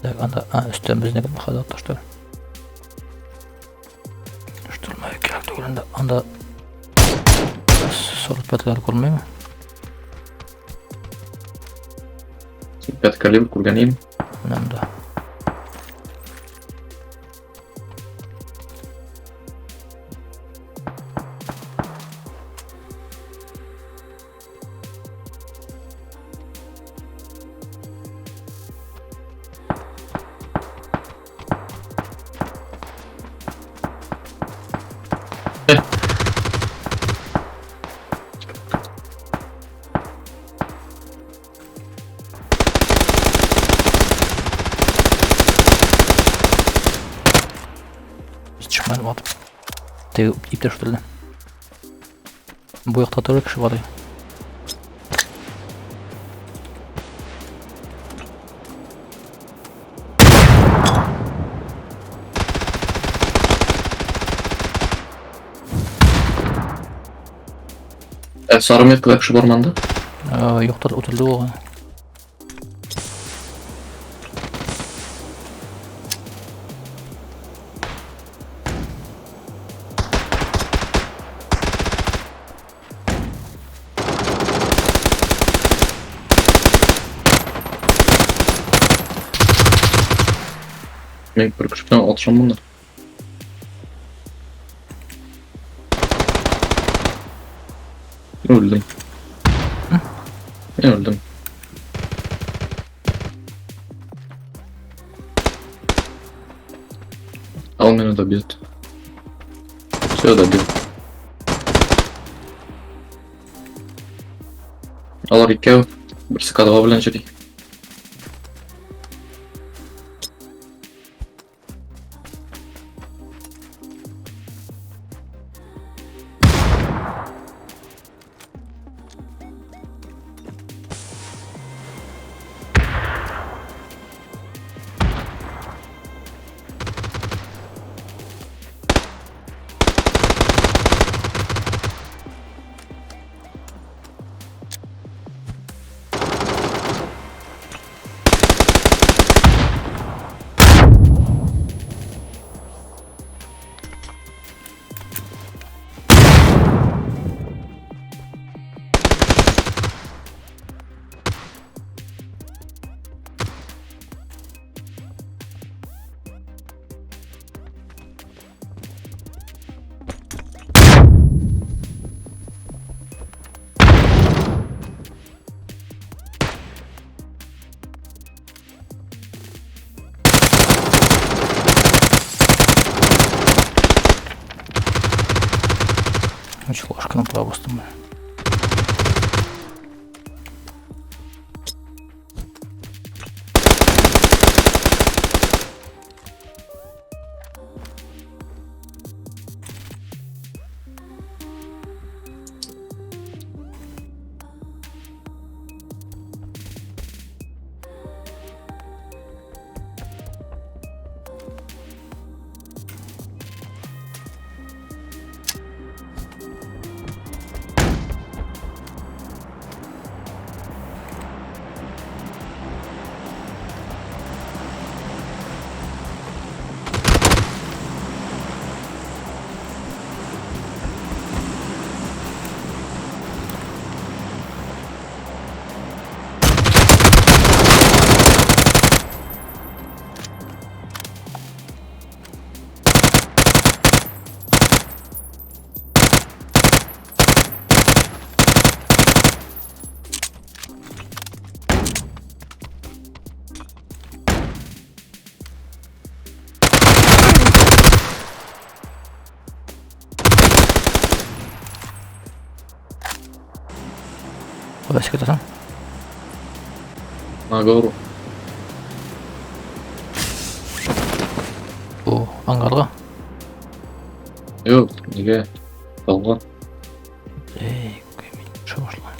Так, анда, а, өстән безнеке бахада таштыр. Штурма кирәк түгел анда. Анда 45-ләр күрмәйме? 5 калибр күргән идем. Менә монда. Чыкмадым атып. Теге иптәш үтерде. Бу якта торыр кеше бар. Ә сары меткада кеше бармы анда? Юктыр, үтерде ул. Мин бер кеше белән атышам монда. Үлдем. Мин үлдем. А он меня добьет. Все, добил. Алар икәү, берсе К2 белән йөри. Üç ложка направо бастым. Куда китәсең? На гору. Бу ангарга. Юк, нигә? Тауга. Эй, мин төшә башлаган.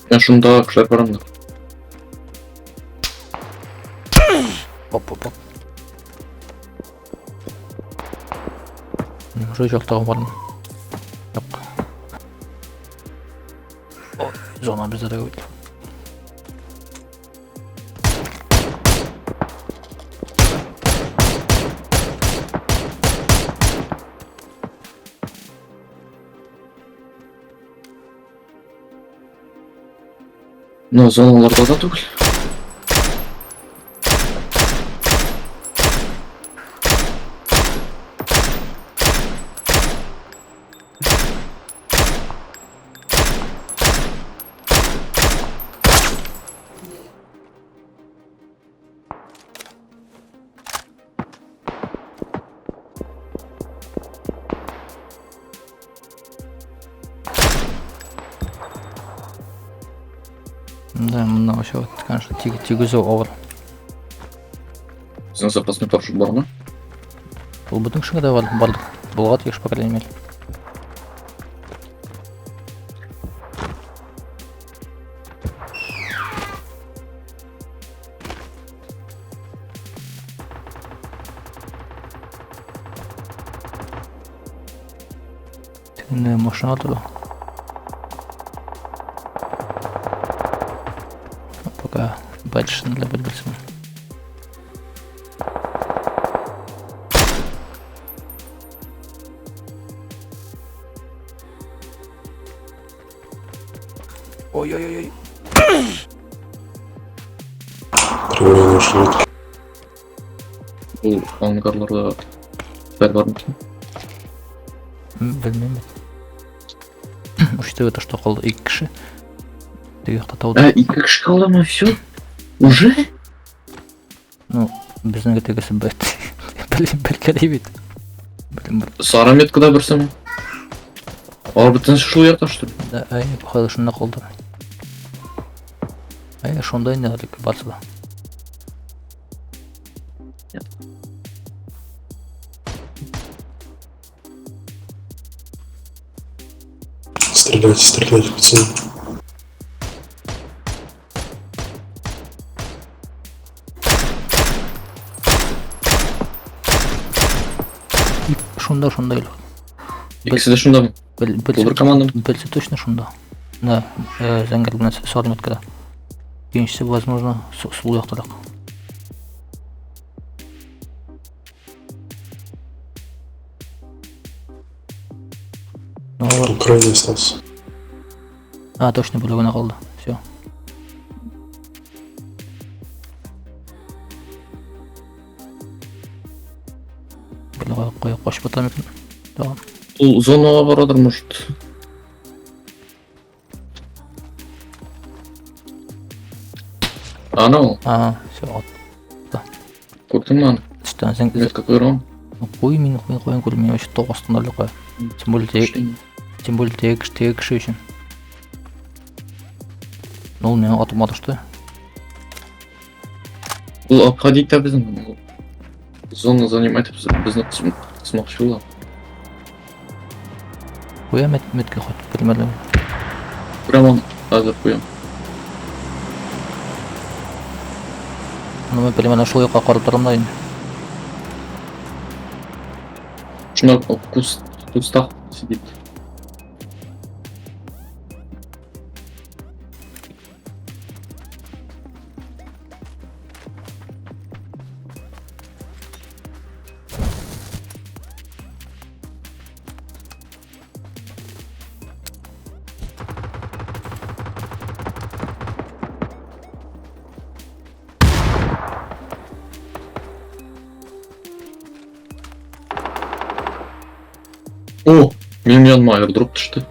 Менә шунда кешеләр бар анда. Уже жактагы бармы? Юк. Ой, зона бездә дә бит. Но зоналарда да түгел. Да, монда вообще вот, конечно, тигезү авыр. Безнең запасной парашют бармы? Ул бөтен кешегә дә бар, барлык. Булга тиеш, по крайней мере. Тегендә машина тора. Пока дальше надо будет белсен. Ой-ой-ой. Кривление шлют. Ул ангарларда бер бар микән? Белмим бит. Учитывая то, что калды ике кеше. Теге якта тауда. Ә, ике кеше калдымы? Все? Уже? Ну, безнең тегесе бет. Бер бит. Блин, бер. Сары меткада берсеме? Алар бөтенесе шул якта, что ли? Да, әй, походу шунда калды. Әй, шунда инде әле барсы да. Нет. Стреляйте, стреляйте, пацаны. Шунда, шунда әле. Икесе дә шундамы? Бел, Бу белсе, бер командамы? белсе точно шунда. Да, зәңгәр белән сары меткада. Икенчесе, возможно, сул яктарак. Ну, Украина остался. а, точно, бер генә калды. Все. Бер кая качып бетә микән? Тагын. Ул зонага барадыр, может. Ана ул, А, все, ат. күрдеңме аны? Төштән сен Метка куйган. куй мин куй куйын күрмим, вообще ток астында әле куя. Тем более теге, тем более теге кеше, теге кеше өчен. Ну, ул миңа атып маташты. Ул обходить итә безнең. Ул зона занимать итеп безне кысмакчы була. Куя метка хоть примерно. Күрәм аны, хәзер куям. Ну, мин примерно шул якка карап торам да инде. Шунда куст, кустах сидит. О, минем яныма аирдроп төште.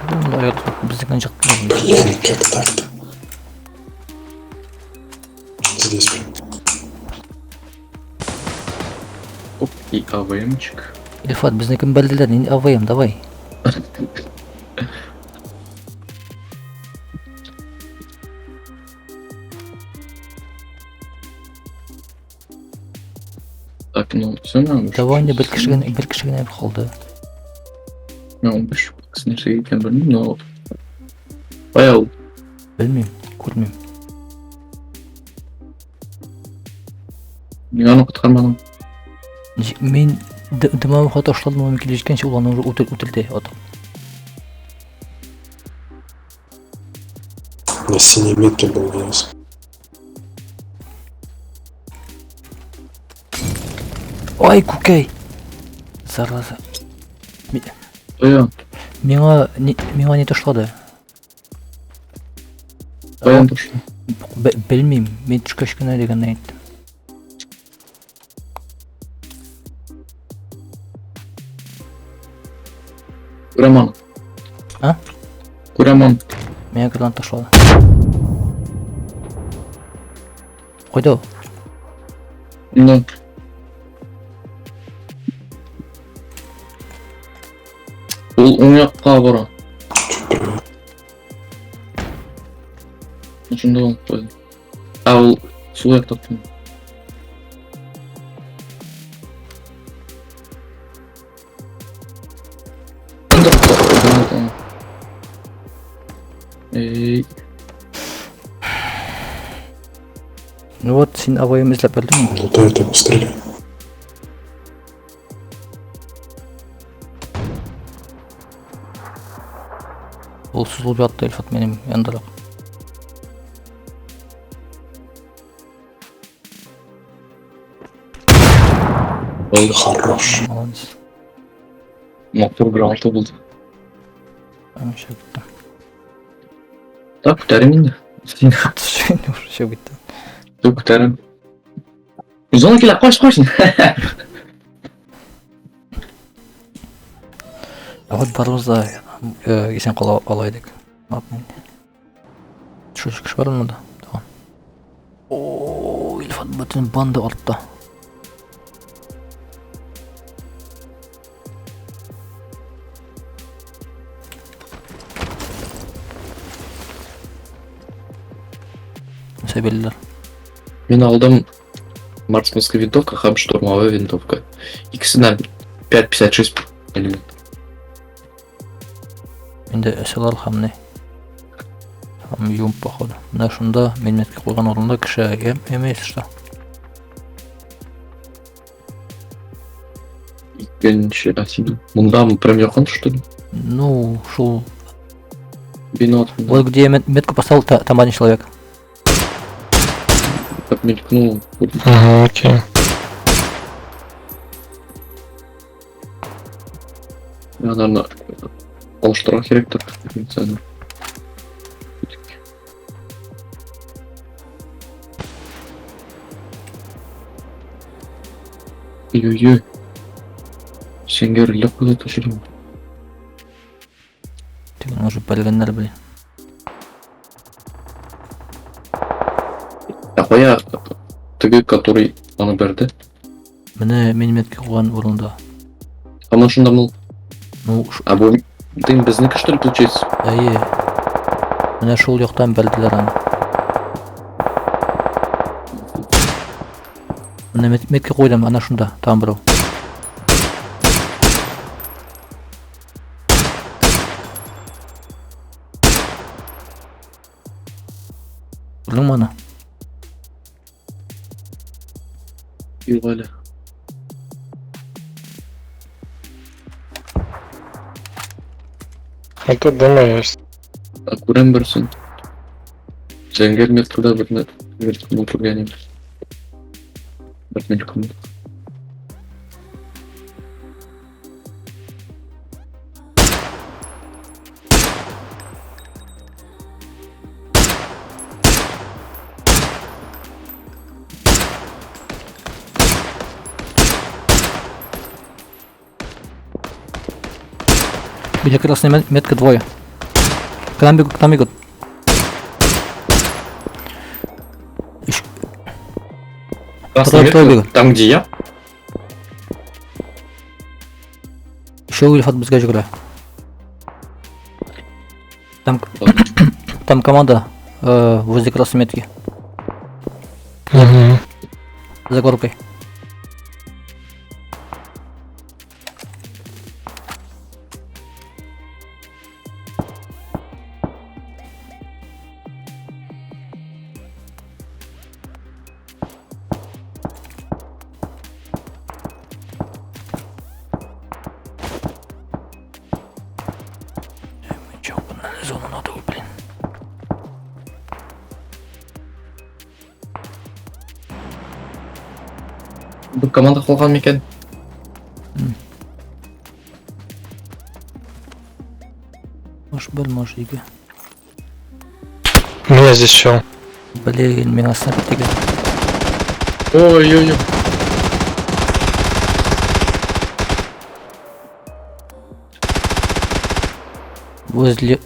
Кем монда аирдроп? Безнекен чыкты. Блин, как так-то? Здесь прям. Оп, и АВМчик. Илфат, безнекен белделәр, нинди АВМ, давай. Так, ну, все, надо. Давай инде бер кеше генә, бер кеше генә калды. Мин 15 нәрсәгә икәнен белмим, но кая ул? Белмим, күрмим. Мин аны коткармадым. Мин Дымовуха ташладым, мин килеп җиткәнче ул аны уже үтерде атып. На синей метке был вниз. Ай, күкәй! Зараза. Кая? Миңа не, миңа не ташлады. Каян ташлады? Белмим, мин төшкәч кенә дигәнне әйттем. Күрәм аны. А? Күрәм аны. Миңа гранат ташлады. Кайда ул? Монда. Ул уң якка бара. Чуть правее. Шунда ул куйды. Ә ул сул якта түгел. Эй, Ну вот, син абыем эзләп белдеңме? Лутает его, стреляй. Ул сузылып ятты Илфат минем яндарак. Булды. Хорош. Молодец. Мотор граната булды. Чыгып китте. Так, күтәрим инде. Син Чыгып китте. Dur күтәрим. Зона килә, кач, кач. Ә вот барыбыз да исән кала ала идек. Ладно инде. Төшүче кеше бармы монда? Тагын. О, Илфат бөтен банда артта. Нәрсә бирделәр? Мин алдым марksманская винтовка һәм штурмовая винтовка. Икесенә 5,56 мм. Инде SLR һәм не? Һәм юмп походу. Менә шунда мин метка куйган урында кеше имеется что. Икенче, а син монда прям якын что ли? Ну, шул. Бина артында. Вот где я метку поставил, там один человек. Так мелькнул. Ага, окей. Я, наверное, алыштырырга кирәктер. Специально. Ой-ой-ой. Сеңгерлек куйды төшерим. Тегене уже белгәннәр, блин. Ә кая теге, который аны бәрде? Менә мин метка куйган урында. Һаман шунда ул? Ну, Ә бу дим безнеке что ли получается? әйе. Менә шул яктан белделәр аны. Менә метка куйдым, ана шунда, там берәү. Күрдеңме аны? Юк әле. А тут дома есть. Ә күрәм берсен. Зәңгәр меткада берне мелькнул күргән идем. Бер мелькнул. Где красная метка двое. К нам бегут, к нам бегут. Ещё. Красная Трое, трое метка? бегут. Там, где я? Еще Ильфат безгә йөгерә. Там, Ладно. там команда возле красной метки. Угу. За горкой. Зона надо, блин. Бер команда калган микән? Может, бер, может, ике. Меня здесь чел. Блин, миңа снайпер тигән. Ой-ой-ой.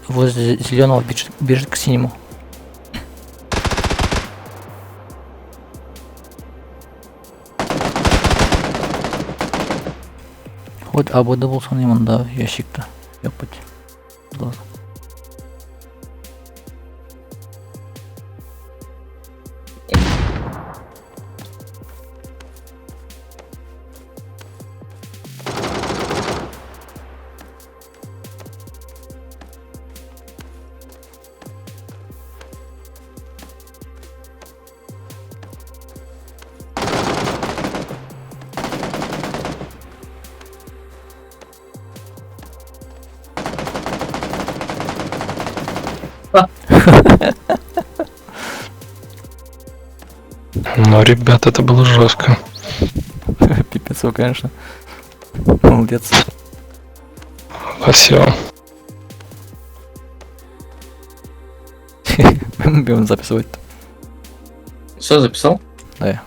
Возле зеленого бежит, бежит к синему. Хоть АБД булсын монда ящикта. Ёпать. Ладно. Ну, ребят, это было жестко. Пипец, вы, конечно. Молодец. Спасибо. Будем записывать. Все, записал? Да.